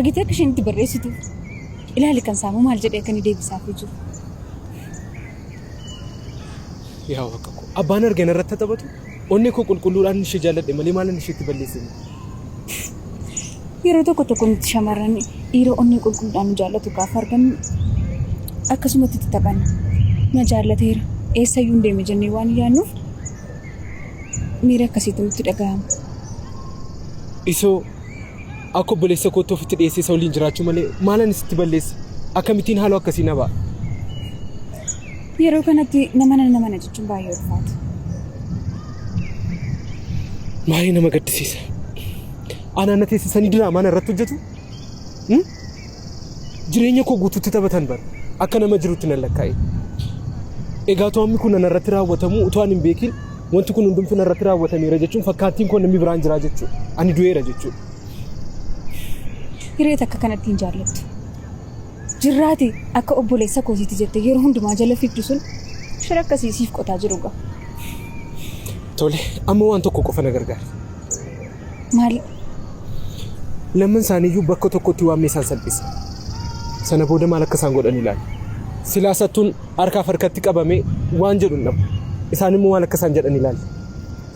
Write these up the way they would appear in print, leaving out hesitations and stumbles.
Argitee akka isheen itti barreessituuf. Ilaali kan saamuu maal jedhee akka inni deebisaafii jiru. Yaa waaqa koo abbaan arge narratti haa taphatu onnee koo qulqulluudhaan ishee jaalladhe malee maalan isheetti balleessine. Yeroo tokko tokko nuti shamarran dhiira onnee qulqulluudhaan nu jaallatu gaafa argannu akkasumatti itti taphanna. Na jaallateera eessayyuu hin deemne jennee waan yaadnuuf miira akkasiitu nutti dhaga'ama. Isoo akka obboleessa kootti ofitti dhiyeessee isa waliin jiraachuu malee maalan sitti balleesse? Akkamittiin haaloo akkasii na ba'a? Yeroo kanatti nama nan amana jechuun baay'ee ulfaata. Baay'ee nama gaddisiisa. Anaan na teessisanii diraamaa na irratti hojjetu? Hmm? Jireenya koo guutuutti taphatan bara. Akka nama jirutti nan lakkaa'e. Egaa utuu hammi kun narratti raawwatamu utuu ani hin beekin wanti kun hundumtuu narratti raawwatameera jechuun fakkaattiin koo namni biraan jiraa jechuudha. Ani du'eera jechuudha. Hiree takka kanatti hin jaallattu. Jirraati akka obboleessa kootiiti jettee yeroo hundumaa jala fiigdu sun shira akkasii siif qotaa jiru gaa. Tole, amma waan tokko qofa na gargaari. Maali? Lamman isaaniiyyuu bakka tokkotti waamnee isaan salphisa. Sana booda maal akka isaan godhan ilaali. Silaa sattuun harkaaf harkatti qabamee waan jedhu hin dhabu. Isaan immoo maal akka isaan jedhan ilaali.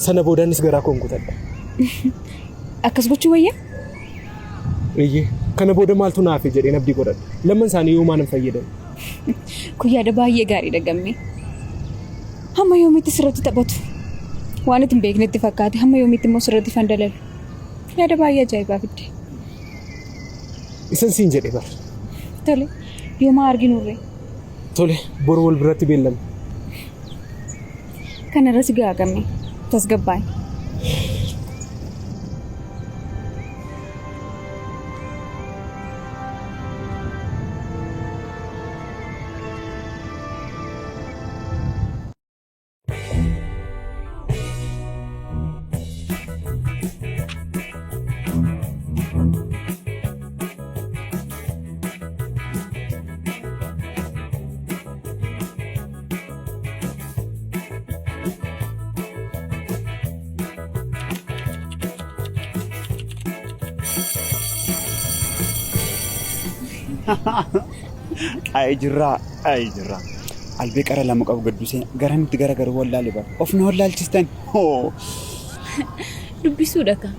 Sana booda anis garaa koon kutadha. Akkas gochuu wayya? Eeyyee, kana booda maaltu na hafe jedheen abdii godhadha. Lamman isaanii yoo maa nan fayyadan. Kun yaada baay'ee gaariidha Gammee. Hamma yoomiitti sirratti taphatu? Waan ati hin beeknetti fakkaate hamma yoomiitti immoo sirratti fandalalu? Yaada baay'ee ajaa'ibaa fidde. Isan siin jedhe bar. Tole, yoomaa arginurree? Tole, boru wal biratti beellamna. Kanarra si ga'a Gammee. Tasgabbaa'i. Ayi jirraa, ayi jirraa. Albee qara lama qabu gadduu seena. Garamitti gara garuu wallaale bara. Of na wallaalchistan. Hoo. Dubbisuudha kaa.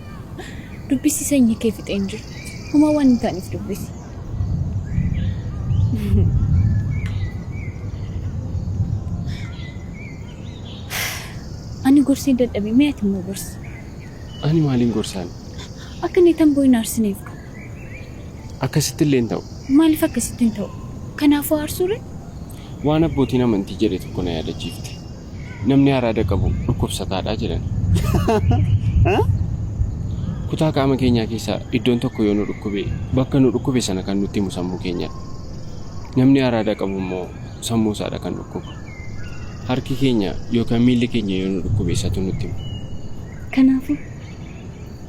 Dubbisi sanyii kee fixee hin jiru. Homaa waan hin taaneef dubbisi. Ani gorsee dadhabe mee ati immoo gorsi. Ani maaliin gorsaan? Akka inni tamboo hin aarsineef. Akkasitti illee hin ta'u. Maaliif akkasitti hin ta'u? Kanaafuu aarsuuree? Waan abbootiin amantii jedhe tokko na yaadachiifte. Namni araada qabu dhukkubsataadha jedhan. Kutaa qaama keenyaa keessaa iddoon tokko yoo nu dhukkube bakka nu dhukkube sana kan nutti himu sammuu keenyadha. Namni araada qabu immoo sammuu isaadha kan dhukkubu. Harki keenya yookaan miilli keenya yoo nu dhukkube isatu nutti hima. Kanaafuu?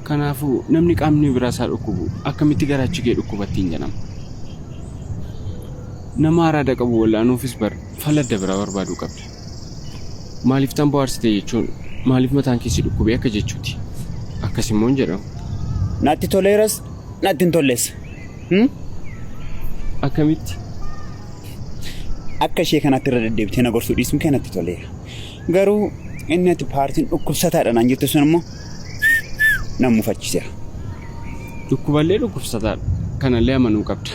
Kanaafuu namni qaamni biraa isaa dhukkubu akkamitti garaachi kee dhukkuba ittiin jedhama? Nama araada qabu wal'aanuufis bar fala adda biraa barbaaduu qabda. Maaliif tamboo aarsite jechuun maaliif mataan kee si dhukkube akka jechuuti. Akkas immoo hin jedhamu. Natti toleeras natti hin tolles. Hmm? Akkamitti? Akka ishee kanatti irra deddeebitee na gorsuu dhiisuun kee natti toleera. Garuu inni ati paartiin dhukkubsataadha naan jettu sun immoo na mufachiiseera. Dhukkuballee dhukkubsataadha. Kanallee amanuu qabda.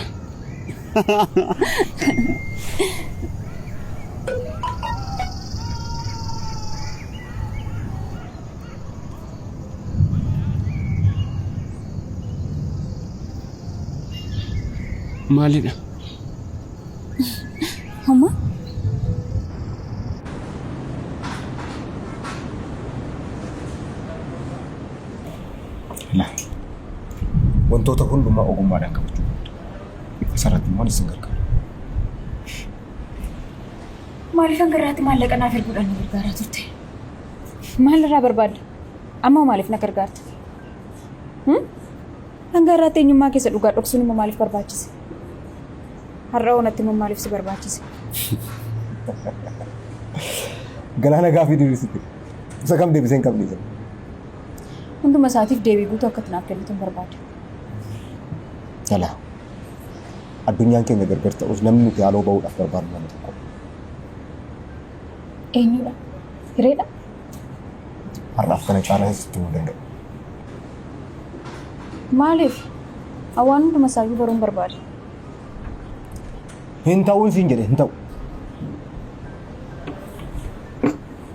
Maalidha? Homaa? Laa. Wantoota hundumaa ogummaadhaan qabachuu qabda. Isarratti immoo anis sin gargaara. Maaliif hanga irraatti maallaqa naaf erguudhaan na gargaaraa turte? Maal irraa barbaadda? Amma hoo maaliif na gargaarta? Hmm? Hanga irraatti eenyummaa keessa dhugaa dhoksuun immoo maaliif barbaachise? Har'a hoo natti himuun maaliif si barbaachise? Galaana gaafii diriirsite. Isa kam deebisee hin qabne isa. Hunduma isaatiif deebii guutuu akka ati naaf kennitu hin barbaada. Jalaa. Addunyaan keenya gargar ta'us namni nuti haaloo ba'uudhaaf barbaadnu nama tokko. Eenyudha? Hireedha? Har'aaf kana caalaa sitti himuu danda'u. Maaliif? Waan hunduma isaayyuu baruun barbaada. Hin ta'uun siin jedhe hin ta'u.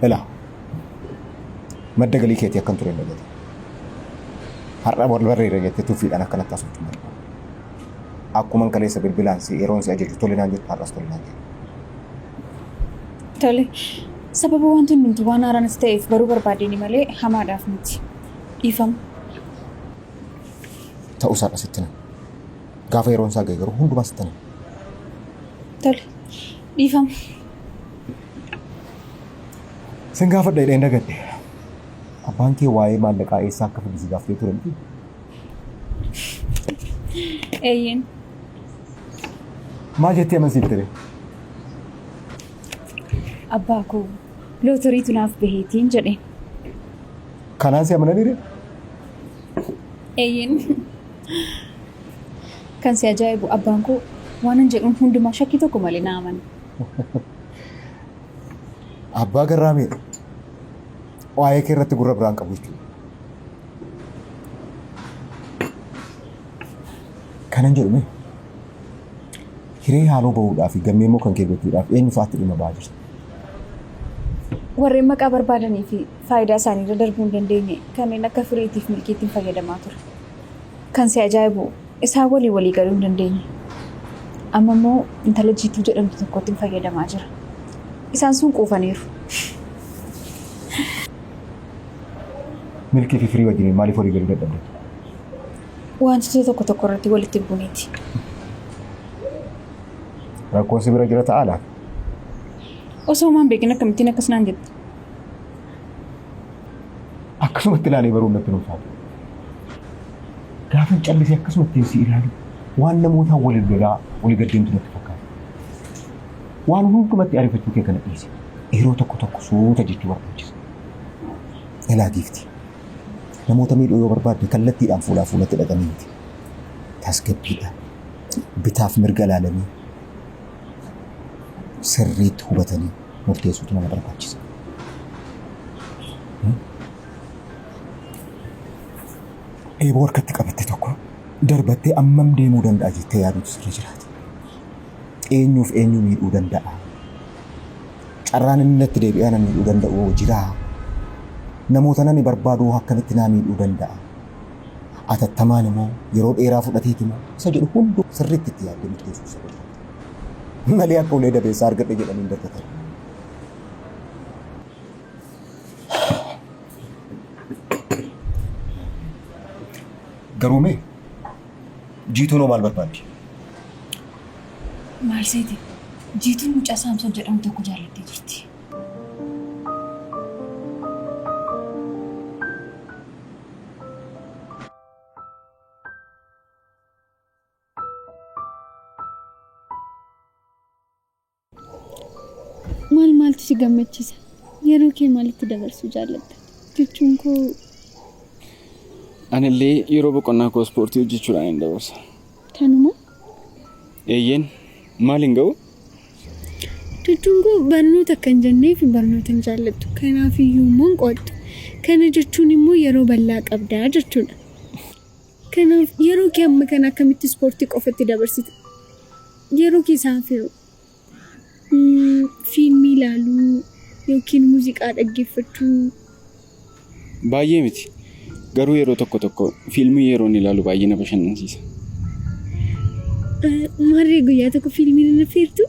Ilaa madda galii keetii akkan ture hin dagatin. Har'a wal barreera jettee tuffiidhaan akkanatti haasoftu hin barbaadu. Akkuman kaleessa bilbilaan si yeroon si ajaju tole naan jettu har'as tole naan jedhu. Tole. Sababa wanti hundumtu waan haaraanis ta'eef baruu barbaadeni malee hamaadhaaf miti. Dhiifama. Ta'uu isaadha sitti nan. Gaafa yeroon isaa ga'e garuu hundumaa sitti nan. Tole. Dhiifama. Sin gaafadha jedheen dagadhe. Abbaan kee waa'ee maallaqaa eessaa akka fidu si gaafatee ture miti? Eeyyeen. Maal jettee amansiifte ree? Abbaa koo lootoriitu naaf baheetiin jedheen. Kanaan si amananii ree? Eeyyeen. Kan si ajaa'ibu abbaan koo waanan jedhuun hundumaa shakkii tokko malee na amana. Abbaa garraamiidha. Waa'ee kee irratti gurra biraan qabu jechuudha. Kanan jedhu mee hiree haaloo bahuudhaa fi gammee immoo kan kee gochuudhaaf eenyu fa'aatti dhimma ba'aa jirta? Warreen maqaa barbaadanii fi faayidaa isaanii irra darbuu hin dandeenye kanneen akka firiitiif milkiittiin fayyadamaa ture. Kan si ajaa'ibu isaan walii walii galuu hin dandeenye. Amma immoo intala Jiituu jedhamtu tokkotti fayyadamaa jira. Isaan sun quufaniiru. Milkii fi firii wajjiniin maaliif walii galuu dadhabde? Wantoota tokko tokko irratti walitti buneeti. Rakkoon si bira jira ta'aa laata? Osoo maan beekin akkamittiin akkas naan jette? Akkasumatti ilaalee baruun natti hin ulfaatu. Gaafan callisee akkasumatti si ilaalu waan namootaan wal lolaa walii gad deemtu natti fakkaata. Waan hundumatti ariifachuu kee kana dhiisi. Yeroo tokko tokko suuta jechuu barbaachisa. Ilaa giifti. Namoota miidhuu yoo barbaadde kallattiidhaan fuulaa fuulatti dhaqanii miti. Tasgabbiidhaan bitaaf mirga ilaalanii sirriitti hubatanii murteessuutu nama barbaachisa. Eeboo harkatti qabatte tokko darbattee ammam deemuu danda'a jettee yaaduutu sirra jiraata. Eenyuuf eenyu miidhuu danda'a? Carraan inni natti deebi'ee na miidhuu danda'u hoo jiraa? Namoota nani barbaadu hoo akkamitti naa miidhuu danda'a? Atattamaan immoo yeroo dheeraa fudhateeti moo isa jedhu hunduu sirriitti itti yaaddee murteessuu sirra jiraata. Malee akka ulee dabeessaa argadhe jedhanii hin darbatan. Garuu mee Jiituun hoo maal barbaaddi? Maal seete? Jiituun mucaa Saamsoon jedhamu tokko jaallattee jirti. Maal maaltu si gammachiisa? Yeroo kee maalitti dabarsuu jaallatta? Jechuun koo Anillee yeroo boqonnaa koo ispoortii hojjechuudhaan hin dabarsa. Kanuma? Eeyyeen maal hin ga'u? Jechuun koo barnoota akka hin jenneef barnoota hin jaallattu. Kanaaf iyyuu immoo hin qo'attu. Kana jechuun immoo yeroo bal'aa qabda jechuudha. Kanaaf yeroo kee amma kana akkamitti ispoortii qofatti dabarsita? Yeroo kee isaaf hiru. Fiilmii ilaaluu yookiin muuziqaa dhaggeeffachuu. Baay'ee miti. Garuu yeroo tokko tokko fiilmii yeroon ilaalu baay'ee na bashannansiisa. Maarree guyyaa tokko fiilmii nan affeertuu?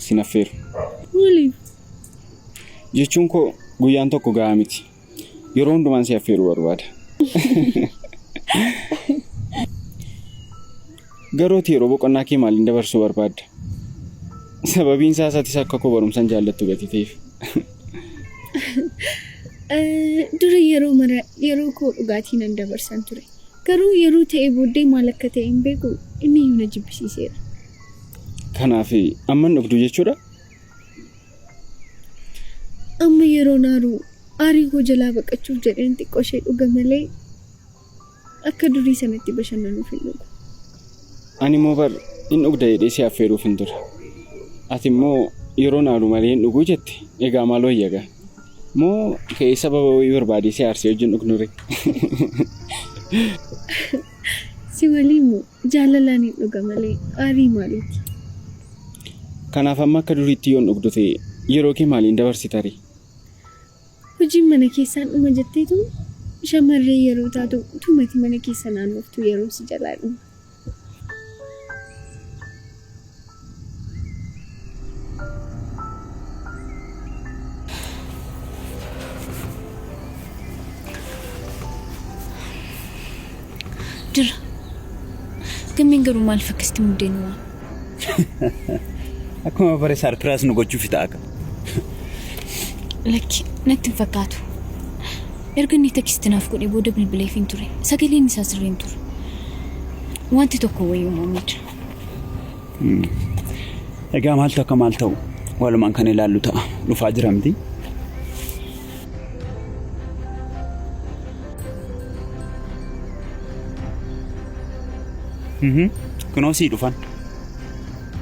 Sin affeeru. Maaliif? Jechuun koo guyyaan tokko gahaa miti. Yeroo hundumaan si affeeruu barbaada. Garuu ati yeroo boqonnaa kee maaliin dabarsuu barbaadda? Sababiin isaas atis akka koo barumsa hin jaallattu gatii ta'eef. Dura yeroo mara yeroo koo dhugaatii nan dabarsan ture. Garuu yeroo ta'e booddee maal akka ta'e hin beeku inni iyyuu na jibbisiiseera. Kanaaf amma hin dhugdu jechuudha? Amma yeroon aaru aarii koo jalaa baqachuuf jedheen xiqqoo ishee dhuga malee akka durii sanatti bashannanuuf hin dhugu. Ani immoo bar hin dhugda jedhee si affeeruuf hin ture. Ati immoo yeroo naalu malee hin dhuguu jette. Egaa maal wayya gaa? Moo ka'ee sababa wayii barbaadee si aarsee wajjin dhugnu ree? Si waliin moo jaalalaan hin dhuga malee aarii maaliiti? Kanaaf amma akka duriitti yoon dhugdu ta'e yeroo kee maaliin dabarsita ree? Hojiin mana keessaan dhuma jetteetu shamarree yeroo taatu utumati mana keessa naannoftu yeroo si jalaa dhuma. Jira. Gammeen garuu maaliif akkasitti muddee nu waama? Akkuma bare sarpiraas nu gochuufi ta'a akka. Lakki natti hin fakkaatu. Erga inni tekisti naaf godhee booda bilbileefiin ture. Sagaleen isaa sirrii hin turre. Wanti tokko wayii uumamee jira. Egaa maaltu akka maal ta'u walumaan kan ilaallu ta'a. Dhufaa jira miti. Kunoo sii dhufan.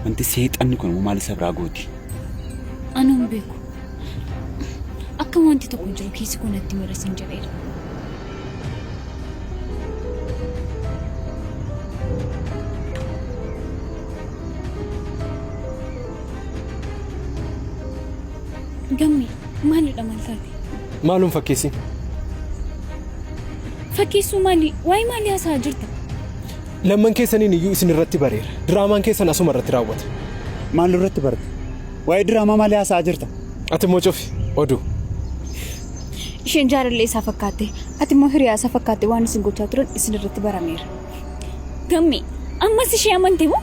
Wanti seexanni kun immoo maal isa biraa gooti? Anuu hin beeku. Akka wanti tokko jiru keessi koo natti mara siin jedheera. Gammee maalidha maal taate? Maalum fakkeessin? Fakkeessuu maali? Waa'ee maalii haasa'aa jirta? Lamman keessaniin iyyuu isin irratti bareera. Diraamaan keessan asuma irratti raawwata. Maal nurratti barte? Waa'ee diraamaa maalii haasa'aa jirta? Ati immoo cufi oduu. Isheen jaalallee isaa fakkaatte, ati immoo hiriyaa isaa fakkaatte waan isin gochaa turan isin irratti barameera. Gammee, ammas ishee amante moo?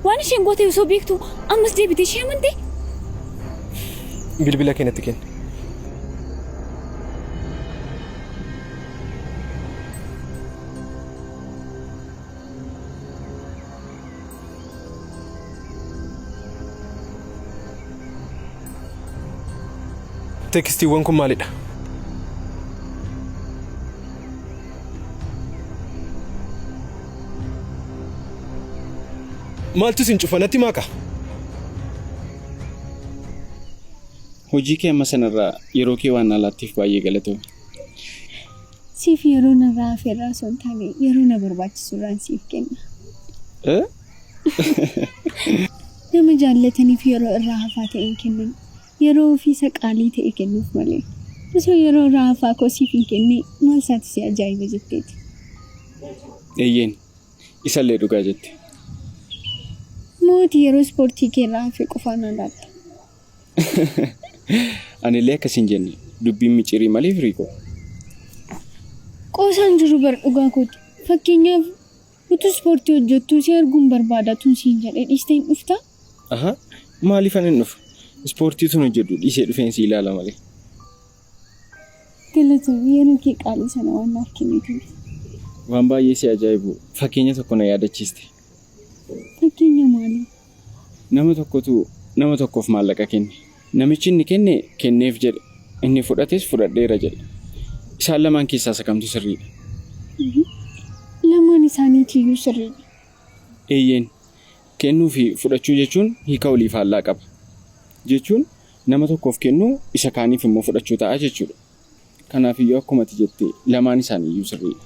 Waan isheen goote osoo beektuu ammas deebitee ishee amante? Bilbila kee natti kenni. Tekistiiwwan kun maalidha? Maaltu isin cufa natti himaa kaa? Hojii kee amma sanarraa yeroo kee waan naa laatteef baay'ee galatoomi. Siif yeroo narraa hafe irraa osoo hin taane yeroo na barbaachisu irraan siif kenna. Nama jaallataniif yeroo irraa hafaa ta'e hin kennan. Yeroo ofii isa qaalii ta'e kennuuf malee. Osoo yeroo irraa hafaa koo siif hin kennee maal isaatu si ajaa'iba jetteeti. Eeyyeen. Isallee dhugaa jette. Moo ati yeroo ispoortii kee irraa hafe qofaa na laalta? Anillee akkas hin jenne. Dubbiin micciirii malee firii koo. Qoosaan jiru bar dhugaa kooti. Fakkeenyaaf utuu ispoortii hojjettuu si arguun barbaada tun siin jedhee dhiistee hin dhuftaa? Ahaa maaliifan hin dhufu? Ispoortii utuun hojjedhu dhiisee dhufeen si ilaala malee. Galatoomi yeroo kee qaalii sana waan naaf kenniteef. Waan baay'ee si ajaa'ibu fakkeenya tokko na yaadachiiste. Fakkeenya maalii? Nama tokkotu nama tokkoof maallaqa kenne. Namichi inni kenne kenneef jedhe. Inni fudhates fudhadheera jedhe. Isaan lamaan keessaa isa kamtu sirriidha? Lamaan isaaniitiiyyuu sirriidha. Eeyyeen. Kennuu fi fudhachuu jechuun hiika walii faallaa qaba. Jechuun nama tokkoof kennuu isa kaaniif immoo fudhachuu ta'a jechuudha. Kanaafiyyuu akkuma ati jette lamaan isaaniiyyuu sirriidha.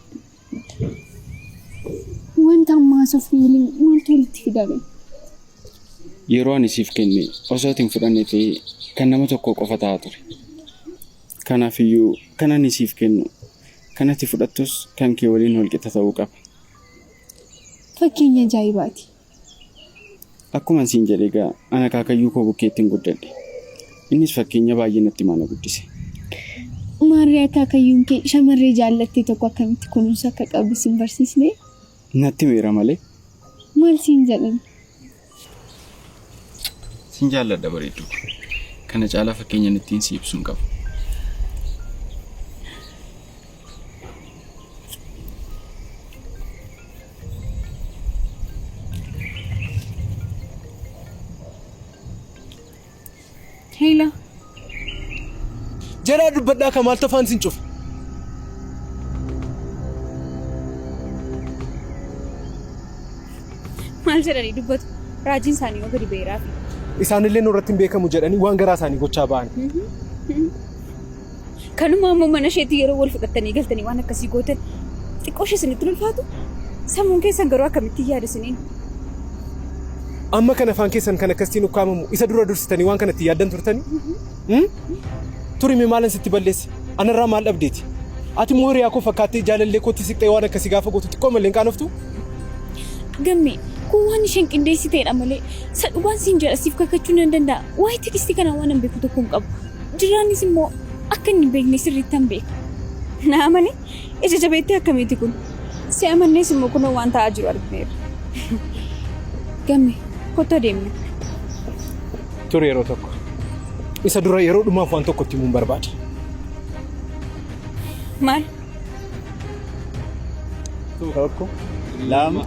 Wanta amma haasofne waliin maaltu walitti fidame? Yeroo ani siif kenne osoo ati hin fudhanne ta'ee kan nama tokkoo qofa ta'a ture. Kanaafiyyuu kan ani siif kennu kan ati fudhattus kan kee waliin walqixa ta'uu qaba. Fakkeenya ajaa'ibaati. Akkuman siin jedhe egaa an akaakayyuu koo bukkeettin guddadhe. Innis fakkeenya baay'ee natti himaa na guddise. Maarree akaakayyuun kee shamarree jaallatte tokko akkamitti kunuunsuu akka qabdu sin barsiisnee? Natti himeera malee. Maal siin jedhan? Sin jaalladha bareedduu koo. Kana caalaa fakkeenyan ittiin si ibsu hin qabu. Heela. Jalaa dubbadhaa ka maaltu afaan sin cufe? Maal jedhanii dubbatu? Raajiin isaanii yoo gadi ba'eeraafi. Isaanillee nurratti hin beekamu jedhanii waan garaa isaanii gochaa ba'an. Kanuma ammoo mana isheetti yeroo wal fudhattanii galtanii waan akkasii gootan xiqqoo ishee isinitti ulfaatu sammuun keessan garuu akkamitti yaada isiniin? Amma kan afaan keessan kan akkasitiin ukkaamamu isa dura dursitanii waan kanatti yaaddan turtanii? Turi mee maalan sitti balleesse? Anarraa maal dhabdeeti? Ati immoo hiriyaa koo fakkaattee jaalallee kootti siqxee waan akkasii gaafa gootu xiqqoo malee hin qaanoftu? Gammee, kun waan isheen qindeessiteedha malee isa dhugaan siin jedha siif kakachuu nan danda'a. Waa'ee tekstii kanaa waan an beeku tokko hin qabu. Jiraanis immoo akka inni hin beekne sirriitti an beeka. Na amani, ija jabeettii akkamiiti kun? Si amannees immoo kunoo waan ta'aa jiru argineerra. Gammee, kottu adeemna. Turi yeroo tokko. Isa dura yeroo dhumaaf waan tokko itti himuun barbaada. Maal? 1, 2, 3.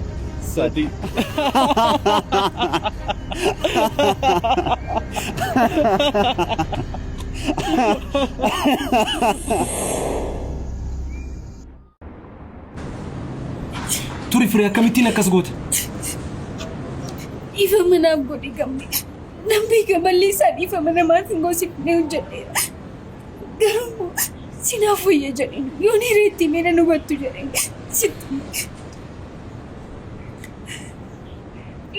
Turi Firee, akkamittiin akkas goota? Dhiifama naaf godhi Gammee. Nan beeka balleessaa dhiifama namaaf hin goosifne hojjedheera. Garuu immoo sinaaf wayya jedheen yoon hireetti himee nan hubattu jedheen sitti hime.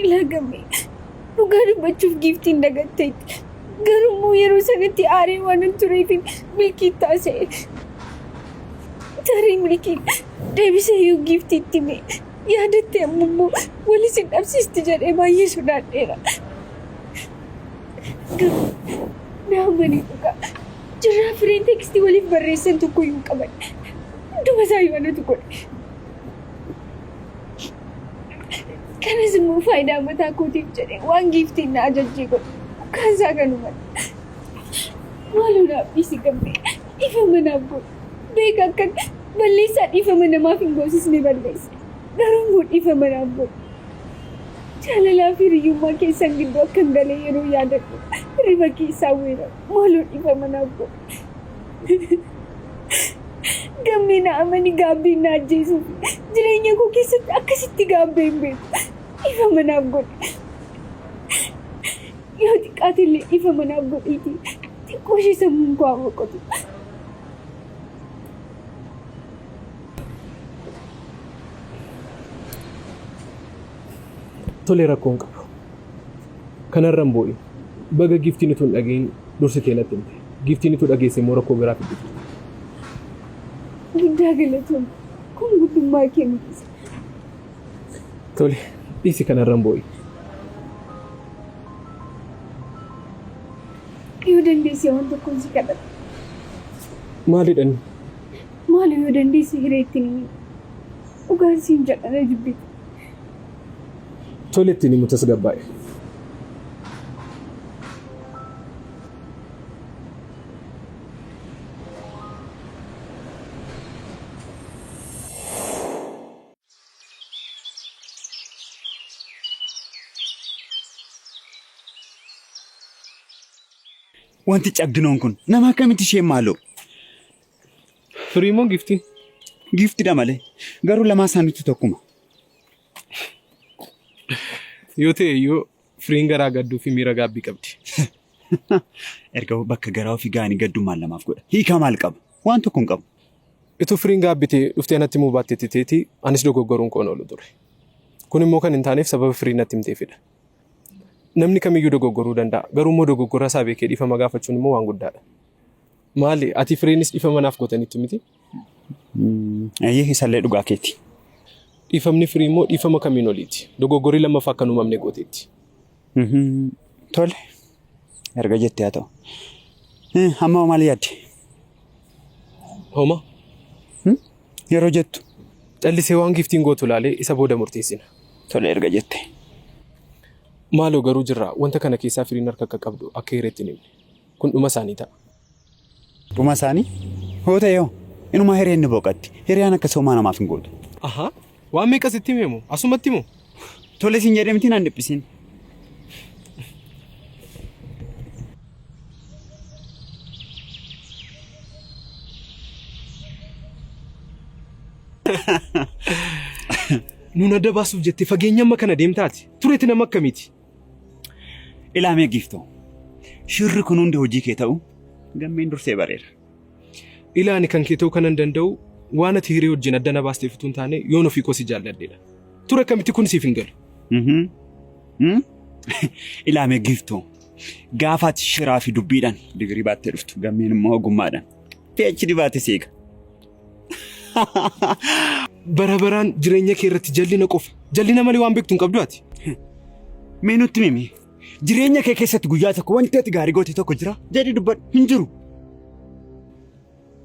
Ilaa Gammee, dhugaa dubbachuuf giiftiin dagatteetti. Garuu immoo yeroo sanatti aaree waanan tureefin milkiitti haasa'e. Tarii milkiin deebisee yoo giiftiitti hime yaadatte amma immoo wal isin dhabsiisti jedhee baay'ee sodaadheera. Garuu na amanii dhugaa. Jirraa fireen tekstii waliif barreessan tokko iyyuu hin qaban. Hunduma isaa iyyuu anatu godhe. Kanas immoo faayidaa mataa kootiif jedhee waan giiftiin na ajajjee godhe. Dhugaan isaa kanuma. Maaloo naaf dhiisi Gammee. Dhiifama naaf godhi. Beeka akkan balleessaa dhiifama namaaf hin goosisne balleesse. Garuu immoo dhiifama naaf godhi. Jaalalaa fi hiriyyummaa keessan gidduu akkan galee yeroo yaadadhu hirriba keessaa weeraru. Maaloo dhiifama naaf godhi. Gammee na amani gaabbiin na ajjeesuuf jireenya koo keessatti akkasitti gaabbee hin beeku. Dhiifama naaf godhi. Yoo xiqqaate illee dhiifama naaf godhiitii xiqqoo ishee sammuun koo haa boqotu. Tole rakkoo hin qabu. Kanarra hin boo'in. Baga giiftiin utuu hin dhaga'iin dursitee natti himte. Giiftiin utuu dhageesse immoo rakkoo biraa fiddi turte. Guddaa galatoomi. Kun guddummaa kee mul'isa. Tole dhiisi kanarra hin boo'in. Yoo dandeesse waan tokkoon si kadhadha. Maalidha inni? Maaloo yoo dandeesse hiree ittiin himi. Dhugaan siin jedha na jibbite. Tole ittiin himu tasgabbaa'e. Wanti cabdinoon kun nama akkamitti isheen maaloo? Firii moo giftii? Giftidha malee. Garuu lamaan isaaniitu tokkuma. Yoo ta'e iyyuu firiin garaa gadduu fi miira gaabbii qabdi. Erga bakka garaa ofii ga'anii gadduu maal namaaf godha? Hiikaa maal qaba? Waan tokko hin qabu. Utuu firiin gaabbitee dhuftee natti himuu baatteetti ta'eeti anis dogoggoruun koo hin oolu ture. Kun immoo kan hin taaneef sababa firiin natti himteefidha. Namni kamiyyuu dogoggoruu danda'a. Garuu immoo dogoggora isaa beekee dhiifama gaafachuun immoo waan guddaadha. Maali ati firiinis dhiifama naaf gootaniittu miti? Eeyyee isallee dhugaa keeti. Dhiifamni firii immoo dhiifama kamiin oliiti. Dogoggorri lammaffaa akka hin uumamne gooteetti. Tole. Erga jettee haa ta'u. Amma hoo maal yaadde? Homa. Yeroo jettu. Callisee waan giftiin gootu ilaalee isa booda murteessina. Tole erga jette. Maaloo garuu jirraa wanta kana keessaa firiin harka akka qabdu akka hireetti hin himne. Kun dhuma isaanii ta'a. Dhuma isaanii? Hoo ta'e hoo? Inumaa hireen ni boqatti. Hiriyaan akkasii homaa namaaf hin gootu. Ahaa. Waan meeqa sitti hime moo? Asumatti moo? Tole siin jedhee miti naan dhiphisin. Nuun adda baasuuf jettee fageenya amma kana deemtaati. Tureeti nama akkamiiti? Ilaamee giiftoo. Shirri kun hundi hojii kee ta'u gammeen dursee bareera. Ilaa ani kan kee ta'uu kanan danda'u waan ati hiree wajjin adda na baasteef utuu hin taane yoon ofii koo si jaalladheedha. Ture akkamitti kun siif hin galu? Ilaamee giiftoo. Gaafa ati shiraa fi dubbiidhaan digirii baattee dhuftu gammeen immoo ogummaadhaan PhD baatee si eega. Bara baraan jireenya kee irratti jallina qofa. Jallina malee waan beektu hin qabdu ati. Mee nutti himi. Jireenya kee keessatti guyyaa tokko wanti ati gaarii goote tokko jira jedhii dubbadhu hin jiru.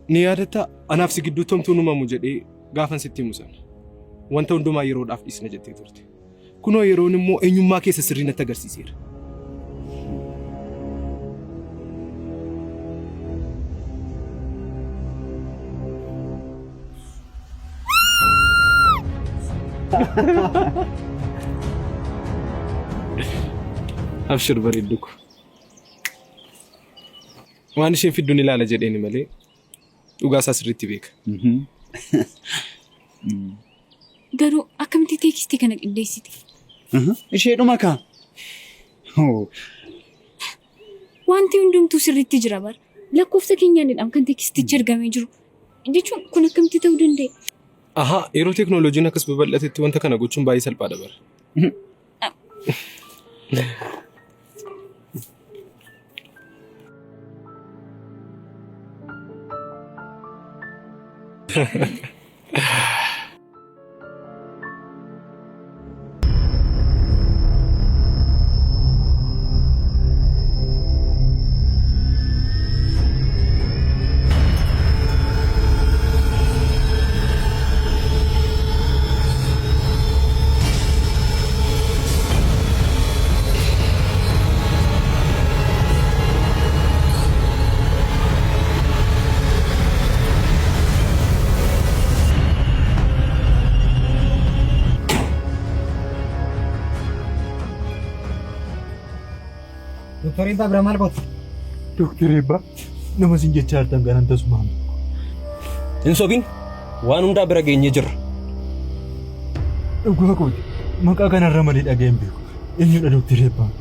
Ni yaadatta anaaf si gidduutti homtuu hin uumamu jedhee gaafan sitti himu sana. Wanta hundumaa yeroodhaaf dhiisna jettee turte. Kunoo yeroon immoo eenyummaa keessa sirrii natti agarsiiseera. Abshir bareeddu ko. Waan isheen fidduun ilaala jedheeni malee dhugaa isaa sirriitti beeka. Garuu akkamitti teekstii kana qindeessite? Isheedhuma kaa. Wanti hundumtuu sirriitti jira bara. Lakkoofsa keenyaanidha kan teekstichi ergamee jiru. Jechuun kun akkamitti ta'uu danda'e? Ahaa, yeroo teeknooloojiin akkas babal'atetti wanta kana gochuun baay'ee salphaadha bara. Doktor Eebbaa bira maal gootu? Doktor Eebbaa nama sin jechaa jirtan kanan tasuma hin beeku. Hin sobin waan hundaa bira geenyee jirra. Dhugaa kooti maqaa kanarra malee dhaga'ee hin beeku. Eenyudha Doktor Eebbaan?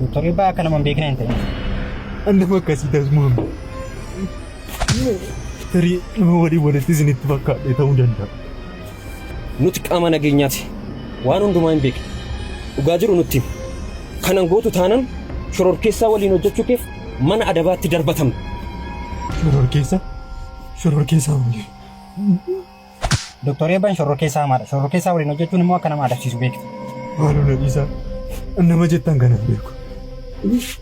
Doktor Eebbaa akka nama hin beekne hin ta'in. An nama akkasii tasuma hin beeku. Tarii nama waliin walitti isinitti fakkaadhee ta'uu danda'a. Nuti qaama nageenyaati. Waan hundumaa hin beekna. Dhugaa jiru nutti himi. Kanan gootu taanan shororkeessaa waliin hojjechuu keef mana adabaatti darbatamta. Shororkeessaa? Shororkeessaa maali? Doktor Eebbaan shororkeessaa hamaadha. Shororkeessaa waliin hojjechuun immoo akka nama adabsiisu beekta. Maaloo na dhiisaa. An nama jettan kana hin beeku.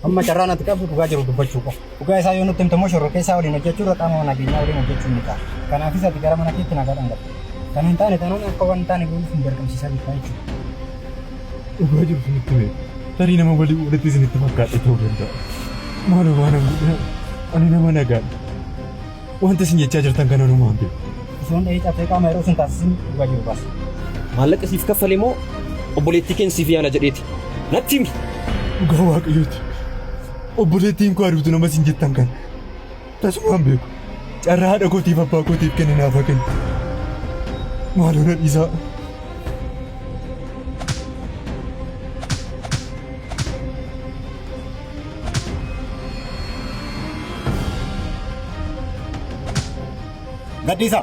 Amma carraan ati qabdu dhugaa jiru dubbachuu qofa. Dhugaa isaa yoo nutti himte immoo shororkeessaa waliin hojjechuu irra qaama nageenyaa waliin hojjechuun ni ta'a. Kanaafis ati gara mana keetti nagaadhaan galta. Kan hin taane taanaan akka waan hin taane goonuuf nu dirqamsiisaa jirta jechuudha. Dhugaa jiru isinitti hime. Tarii nama walii walitti isinitti fakkaadhe ta'uu danda'a. Maaloo waan an godhe ani nama nagaadha. Wanta isin jechaa jirtan kana anumaa hin beeku. Osoon dhahee cabsee qaama yeroo sin taasisin dhugaa jiru baasi. Maallaqa siif kaffale moo obboleettii keen siif yaala jedheeti? Natti himi! Dhugaa Waaqayyooti. Obboleettiin koo aduutu nama isin jettan kana tasumaa hin beeku. Carraa haadha kootiif abbaa kootiif kenne naaf haa kennu. Maaloo na dhiisaa. Gadhiisaa.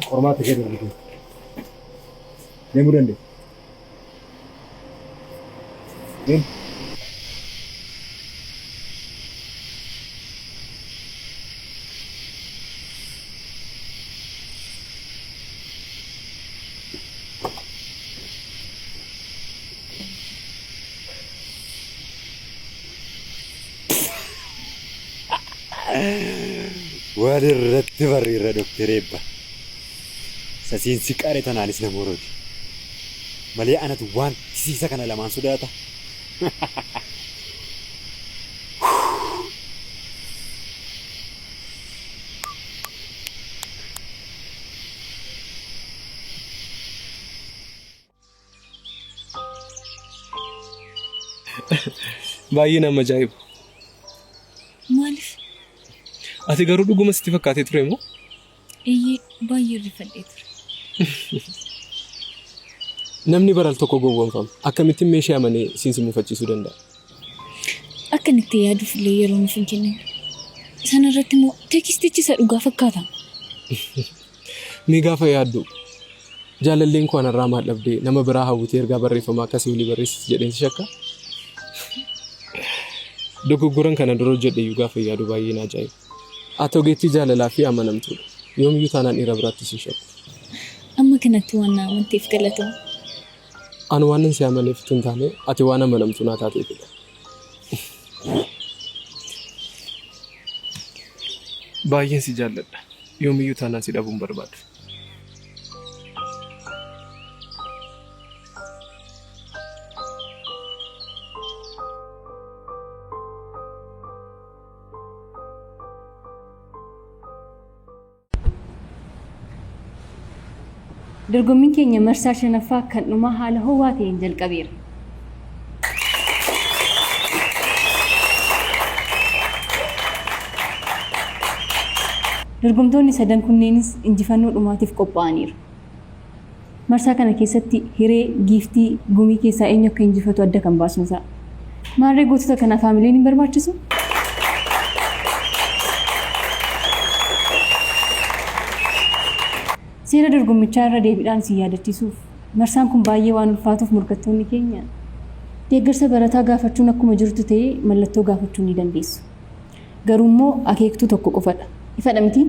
Qormaata kee darbite. Deemuu dandeessa. Deemi. Wal irratti barreerra Doktar Eebba. Sasiin si qare tanaanis na moroti. Malee anatu waan tisiisa kana lamaan sodaata. Baay'ee nama ajaa'iba. Maaliif? Ati garuu dhuguma sitti fakkaatee ture moo? Eeyyee, baay'ee rifadhee ture. Namni baral tokko gowwoomfama. Akkamittiin meeshaa amanee siin si mufachiisuu danda'a? Akka inni itti yaaduuf illee yeroo nuuf hin kennine. Sana irratti immoo teekistichi isa dhugaa fakkaata. Mee gaafa yaaddu jaalalleen koo anarraa maal dhabdee nama biraa hawwitee ergaa barreeffamaa akkasii olii barreessiti jedheen si shakka? Dogoggoran kana dura hojjedhe iyyuu gaafa yaadu baay'ee na ajaa'iba. Ati ogeettii jaalalaa fi amanamtuudha. Yoomiyyuu taanaan dhiira biraatti si hin shakku. Amma kanatti waan na amanteef galatooma. Ani waan si amaneef utuu hin taane ati waan amanamtu naa taateefidha. Baay'een si jaalladha. Yoomiyyuu taanaan si dhabuu hin barbaadu. Dorgommiin keenya marsaa shanaffaa kan dhumaa haala ho'aa ta'een jalqabeera. Dorgomtoonni sadan kunneenis injifannoo dhumaatiif qophaa'aniiru. Marsaa kana keessatti Hiree, Giiftii, Gumii keessaa eenyu akka injifatu adda kan baasnu ta'a. Maarree gootota kanaaf haamileen hin barbaachisu? Seera dorgommichaa irra deebiidhaan isin yaadachiisuuf, marsaan kun baay'ee waan ulfaatuuf morkattoonni keenya deeggarsa barataa gaafachuun akkuma jirutti ta'ee mallattoo gaafachuu ni dandeessu. Garuummoo akeektuu tokko qofadha. Ifadha mitii?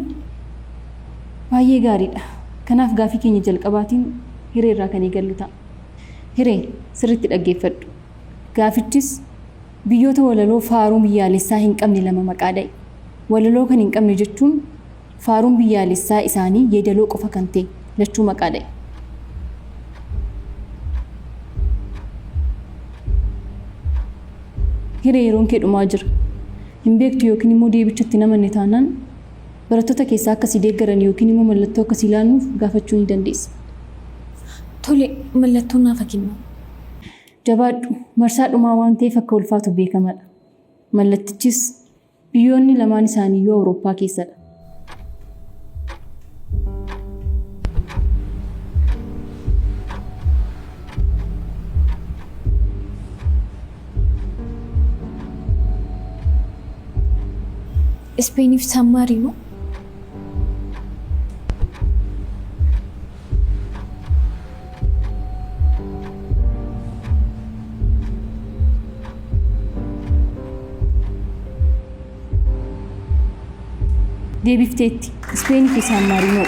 Baay'ee gaariidha. Kanaaf gaafii keenya jalqabaatiin Hiree irraa kan eegallu ta'a. Hiree, sirriitti dhaggeeffadhu. Gaafichis, Biyyoota walaloo faaruu biyyaalessaa hin qabne lama maqaa dha'i. Walaloo kan hin qabne jechuun faaruun biyyaalessaa isaanii yeedaloo qofa kan ta'e lachuu maqaa dha'i. Hiree yeroon kee dhumaa jira. Hin beektu yookiin immoo deebicha itti hin amanne taanaan barattoota keessaa akka si deeggaran yookiin immoo mallattoo akka sii laannuuf gaafachuu ni dandeessa. Tole, mallattoo naaf haa kennamu. Jabaadhu! Marsaa dhumaa waan ta'eef akka ulfaatu beekamadha. Mallattichis biyyoonni lamaan isaaniiyyuu Awurooppaa keessadha. Ispeeniif Saan Maariinoo. Deebifteetti. Ispeenii fi Saan Maariinoo.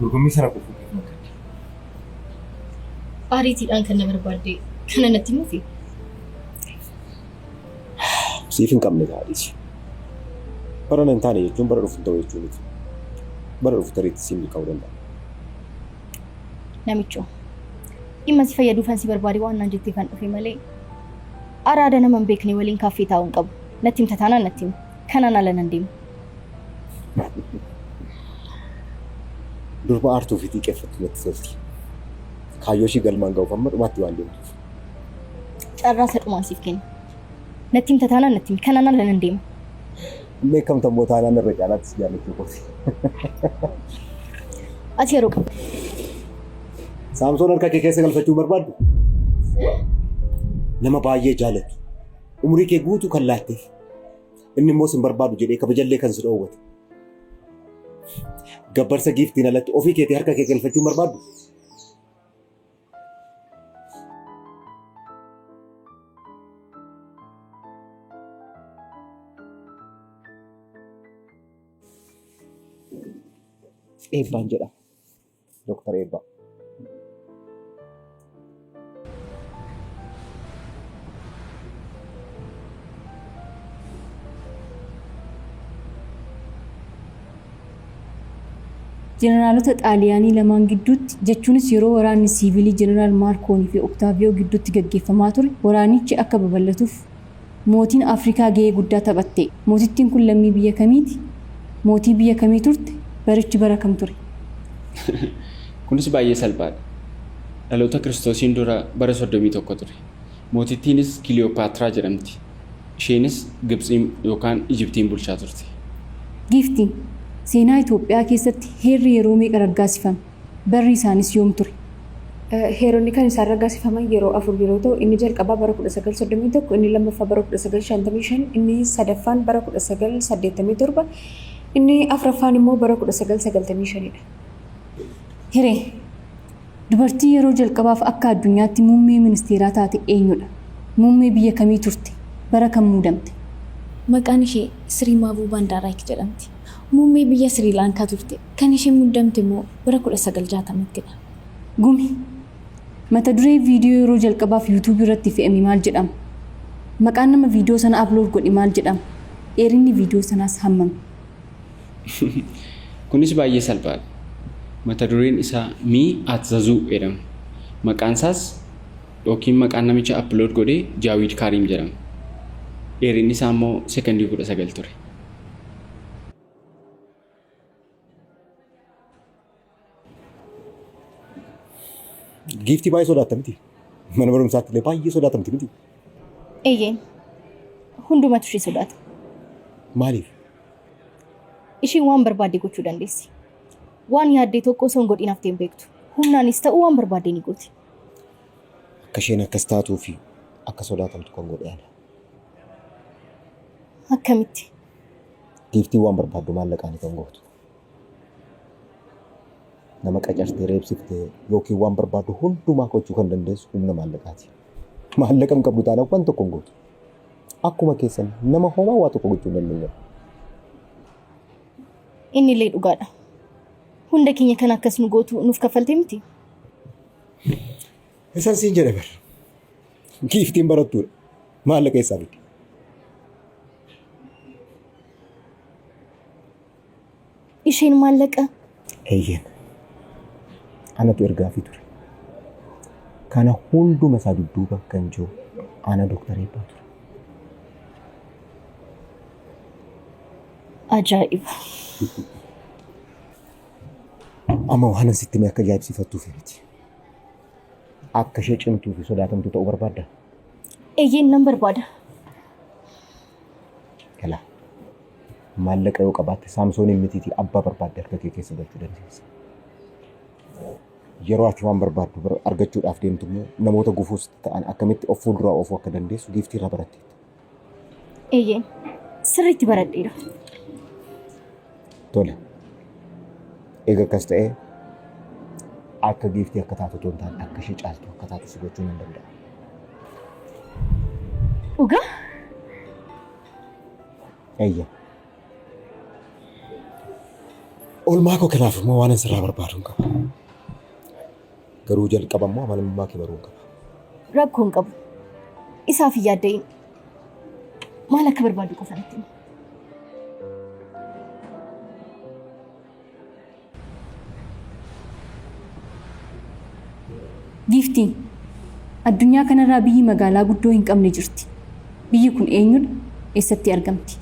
Dorgommii sana kufuu keef nan gadde. Ariitiidhaan kan na barbaadde kana natti himuufi? Siif hin qabne ta'a dhiisi. Barana hin taane jechuun bara dhufu hin ta'u jechuu miti. Bara dhufu tarii itti siin milkaa'uu danda'a. Namichoo, dhimma si fayyaduufan si barbaade waan naan jetteefan dhufe malee araada nama hin beekne waliin kaaffee taa'uu hin qabu. Natti himta taanaan natti himi. Kanaan ala nan deema. Durba aartuu fi xiiqeffattu natti tolti. Kaayyoo ishii galmaan ga'uuf hamma dhumaatti waan deemtuuf. Carraa isa dhumaan siif kenna. Natti himta taanaan natti himi. Kanaan ala nan deema. Hin dheekkamta immoo taanaan irra caalaatti si jaallachuu kooti. Ati yeroo qabda. Saamsoon harka kee keessa galfachuu hin barbaaddu? Nama baay'ee jaalattu. Umurii kee guutuu kan laatteef. Inni immoo sin barbaadu jedhee kabajallee kan si dhoowwate. Gabbarsa giiftiin alatti ofii keetii harka kee galfachuu hin barbaaddu? Eebbaan jedhama. Doktar Eebbaa. Jeneraalota Xaaliyaanii lamaan gidduutti, jechuunis yeroo waraanni siivilii Jeneraal Maarkoonii fi Oktaaviyoo gidduutti gaggeeffamaa ture waraanichi akka babal'atuuf mootiin Afrikaa gahee guddaa taphatte. Mootittiin kun lammii biyya kamiiti? Mootii biyya kamii turte? Barichi bara kam ture? Kunis baay'ee salphaadha. Dhaloota Kiristoosiin dura bara 31 ture. Mootittiinis Kiliyooppaatiraa jedhamti. Isheenis Gibtsiin yookaan Ijiptiin bulchaa turte. Giiftii, Seenaa Itoophiyaa keessatti heerri yeroo meeqa raggaasifame? Barri isaanis yoom ture? Heeronni kan isaan raggaasifaman yeroo afur yeroo ta'u, inni jalqabaa bara 1931, inni lammaffaa bara 1955, inni sadaffaan bara 1987, inni afraffaan immoo bara 1995 dha. Hiree, Dubartii yeroo jalqabaaf akka addunyaatti muummee ministeeraa taate eenyudha? Muummee biyya kamii turte? Bara kam muudamte? Maqaan ishee Siriimaavuu Baandaaraayik jedhamti. Muummee biyya Siriilaankaa turte. Kan isheen muddamte immoo bara 1960ttidha. Gumi, Mata duree viidiyoo yeroo jalqabaaf YouTube irratti fe'ame maal jedhama? Maqaan nama viidiyoo sana upload godhe maal jedhama? Dheerinni viidiyoo sanaas hammami? Kunis baay'ee salphaadha. Mata dureen isaa Me at the Zoo jedhama. Maqaan isaas yookiin maqaan namicha upload godhee Jaawiid Kaariim jedhama. Dheerinni isaa immoo sekondii 19 ture. Giiftii baay'ee sodaatta miti. Mana barumsaatti illee baay'ee sodaatamti miti. Eeyyeen. Hundumatu ishee sodaata. Maaliif? Isheen waan barbaadde gochuu dandeessi. Waan yaaddee tokko osoo hin godhiin haftee hin beektu. Humnaanis ta'u waan barbaadde ni gooti. Akka isheen akkas taatuu fi akka sodaatamtu kan godhe ana. Akkamitti? Giiftiin waan barbaaddu maallaqaani kan gootu. Nama qacartee reebsiftee yookiin waan barbaaddu hundumaa gochuu kan dandeessu humna maallaqaati. Maallaqa hin qabdu taanaan waan tokko hin gootu. Akkuma keessan nama homaa waa tokko gochuu hin dandeenye. Inni illee dhugaadha. Hunda keenya kan akkas nu gootu nuuf kaffalte miti. Isan siin jedhe bar. Giiftiin barattuudha. Maallaqa eessaa fiddi? Isheen maallaqa? Eeyyeen. Anatu ergaafii ture. Kana hunduma isaa dudduuba kan jiru ana Dooktar Eebbaa ture. Ajaa'iba! Amma waanan sitti hime akka ajaa'ibsiifattuuf miti. Akka ishee cimtuu fi sodaatamtuu ta'uu barbaaddaa? Eeyyeen nan barbaada. Galaa. Maallaqa yoo qabaatte Saamsooniin mitiitii abbaa barbaadde harka kee keessa galchuu dandeessa. Yeroo ati waan barbaaddu argachuudhaaf deemtu immoo namoota gufuu sitti ta'an akkamitti of fuulduraa oofuu akka dandeessu giiftii irraa baratteetta. Eeyyeen sirriitti baradheera. Tole. Eega akkas ta'ee akka giiftii akka taatu otoo hin taane akka ishee caaltu akka taatu si gochuu nan danda'a. Dhugaa? Eeyyee. Oolmaa koo kanaaf immoo waan sirraa barbaadu hin qaba. Garuu jalqaba immoo amanamummaa kee baruu hin qaba. Rakkoo hin qabu. Isaaf hin yaadda'in. Maal akka barbaaddu qofa natti himi. Giiftii, Addunyaa kanarraa biyyi magaalaa guddoo hin qabne jirti. Biyyi kun eenyudha? Eessatti argamti?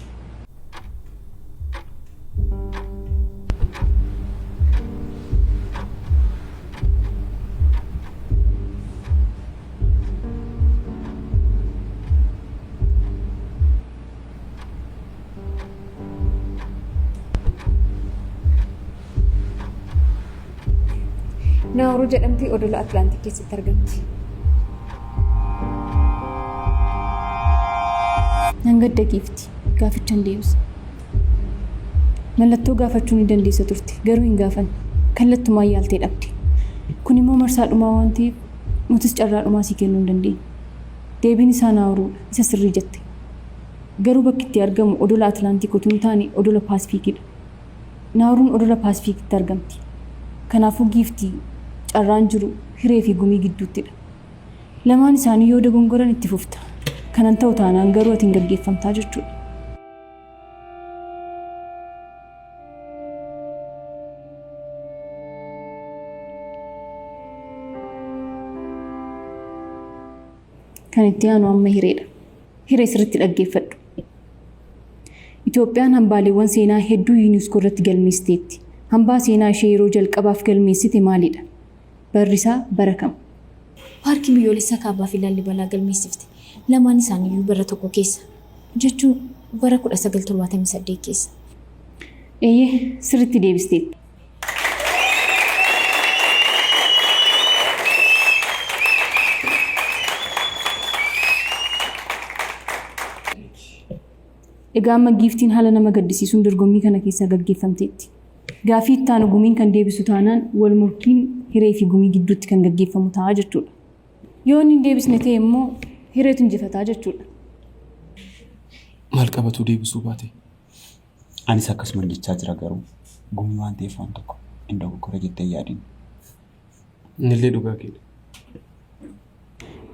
Naawuruu jedhamti odola Atlaantik keessatti argamti. Nan gadda giifti. Gaaficha hin deebisne. Mallattoo gaafachuu ni dandeessa turte. Garuu hin gaafanne. Kallattumaan yaaltee dhabde. Kun immoo marsaa dhumaa waan ta'eef nutis carraa dhumaa sii kennuu hin dandeenyu. Deebiin isaa Naawuruudha. Isa sirrii jette. Garuu bakki itti argamu odola Atlaantik otuu hin taane odola Paasifiikidha. Naawuruun odola Paasifiikitti argamti. Kanaafuu Giiftii, carraan jiru Hiree fi Gumii gidduuttidha. Lamaan isaanii yoo dogongoran itti fufta. Kana hin ta'u taanaan garuu ati hin gaggeeffamtaa jechuudha. Kan itti aanu amma hireedha. Hiree sirriitti dhaggeeffadhu. Itoophiyaan hambaaleewwan seenaa hedduu UNESCO irratti galmeessiteetti. Hambaa seenaa ishee yeroo jalqabaaf galmeessite maalidha? Barri isaa bara kam? Paarkii biyyoolessaa Kaabaa fi Laallibalaa galmeessifte. Lamaan isaaniiyyuu bara tokko keessa. Jechuun bara 1978 keessa. Eeyyee, sirriitti deebisteetta. Egaa amma giiftiin haala nama gaddisiisuun dorgommii kana keessaa gaggeeffamteetti. Gaaffii itti aanu gumiin kan deebisu taanaan wal morkiin hiree fi gumii gidduutti kan gaggeeffamu ta'a jechuudha. Yoo inni hin deebisne ta'e immoo hireetu injifataa jechuudha. Maal qabatuu deebisuu baate? Anis akkasuman jechaa jira garuu gumii waan ta'eef waan tokko hin dogoggora jettee hin yaadin. Innillee dhugaa keedha.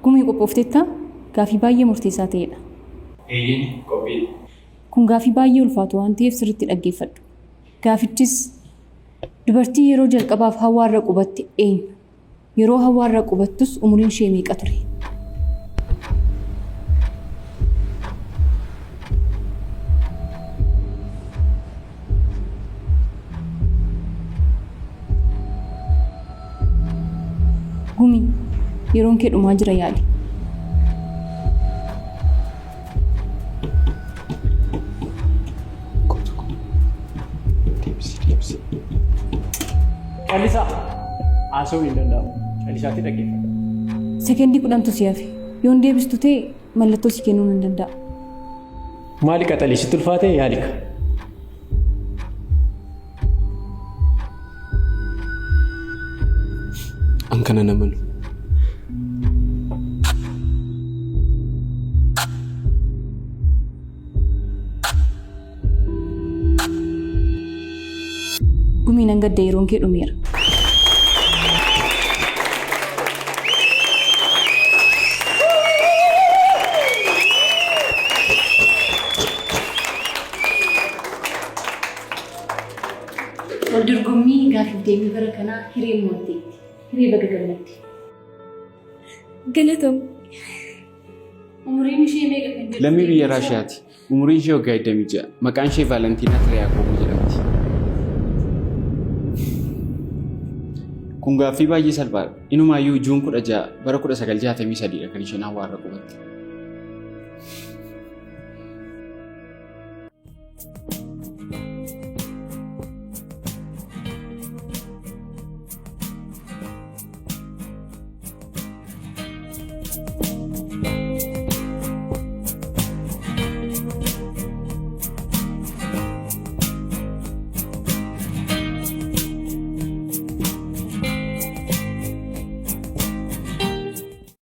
Gumii qophoofteettaa? Gaaffii baay'ee murteessaa ta'edha. Eeyyeen qophiidha. Kun gaaffii baay'ee ulfaatu waan ta'eef sirriitti dhaggeeffadhu. Gaafichis dubartii yeroo jalqabaaf hawaarra qubatte eenyu? Yeroo hawaarra qubattus umuriin ishee meeqa ture? Gumii, yeroon kee dhumaa jira yaali. Deebisi deebisi. Callisaa! Haasa'uun hin danda'amu. Callisaatii dhaggeeffadhu. Sekendii kudhantu si hafe. Yoo hin deebistu ta'e mallattoo si kennuu nan danda'a. Maali qaxalee sitti ulfaate yaalika. An kana hin amanu. Gumii nan gadda yeroon kee dhumeera. Wal dorgommii gaaffiif deebii bara kanaa hireen mo'atteetti. Hiree baga gammadde. Galatoom. Umuriin ishee meeqa kan jedhu Lammii biyya Raashiyaati. Umuriin ishee waggaa 26. Maqaan ishee Vaalantiinaa Tiriyaakoovu jedhamti. Kun gaaffii baay'ee salphaadha. Inumaayyuu Juun 16 bara 1963 dha kan isheen hawaarra qubatte.